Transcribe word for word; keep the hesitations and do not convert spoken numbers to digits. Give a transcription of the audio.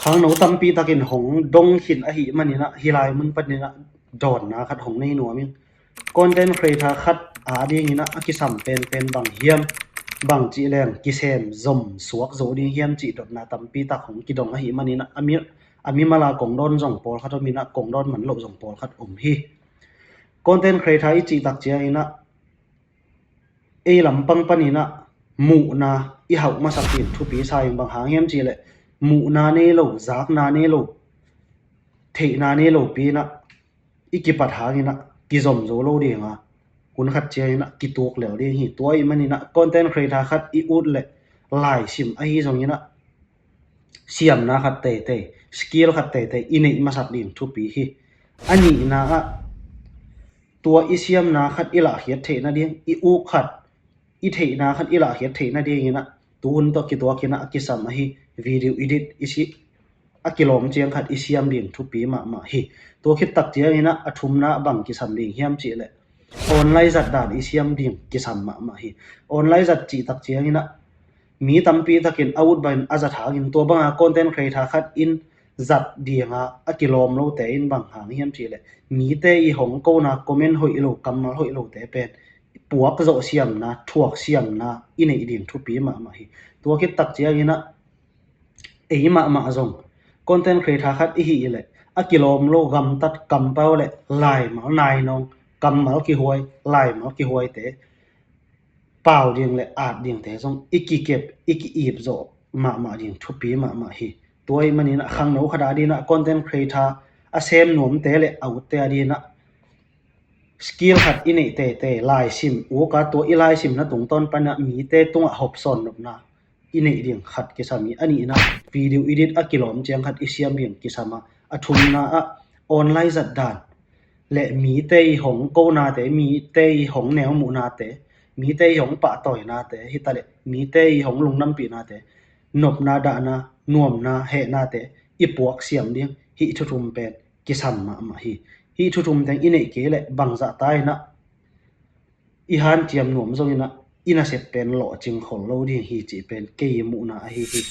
Khangno tampi takin hong dong khin ahih maninah hih lai mun paninah dawnna khat hong nei nuam ing. Content creator khat a dinginah a kisam penpen bang hiam, bang cih leng kisem zom suak zo ding hiam cih dotna tampi tak hong kidong ahih maninah a mi, a mimala kongdawn zong pawlkhat om inah kongdawn man loh zong pawlkhat om hi. Content creator i cih tak cianginah ei lampang paninah muhna i hauh masak ding thupi sa ing. Bang hang hiam cihleh muhna nei lo, zakna nei lo, theihna nei lo pinah i kipat hanginah kizom zo lo dinga hun khat cianginah kituak lel ding hi. Tua ih maninah content creator khat i ut leh laisim ahi zonginah siamna khat teitei, skill khat teitei i neih masak ding thupi hi. A nihna ah tua i siamna khat i lahkhiat theih nading, i uk khat, i theihna khat i lahkhiat theih nadinginah tuhun tawh kituakinah a kisam ahi video edit i si a kilawm ciang khat i siam ding thupi mahmah hi. Tua khit tak cianginah a thumna bang kisam ding hiam cihleh online zat dan i siam ding kisam mahmah hi. Online zat cih tak cianginah mi tampi takin a ut bangin a zat hangin tua banga content creator khat in zat dinga a kilawm lote in bang hang hiam cihleh mite i hong kona comment hoih lo, kammal hoih lote pen puak zawh siamna, thuak siamna i neih ding thupi mahmah hi. Tua khit tak cianginah ei mahmah zong content creator khat i hih leh a kilawm lo gamtat kampau le laimal nainawng, kammal kihuai, laimal kihuaite pau ding le at dingte zong i kikep, i ki-ip zawh mahmah ding thupi mahmah hi. Tua ih maninah khangno khat a dinah content creator a sem nuamte le a utte a dinah skill khat i neih teitei, laisim, uka tua i laisimna tungtawn panah mite tungah hopsawn nopna i neih ding khat kisam hi. A nihna video edit a kilawm ciang khat i siam ding kisam a, a thumna ah online zat dan le mite i hong konate, mite i hong neumuhnate, mite i hong pahtawinate, hitaleh mite i hong lungnampihnate, nopna dahna, nuamna hehnate i puak siam ding hih thuthum pen kisam mahmah hi. Hih thuthum teng i neih kei leh bangzah ta inah i hanciam nuam zonginah i nasep pen lawhcing khol lo ding hi cih pen kei i muhna ahi hi.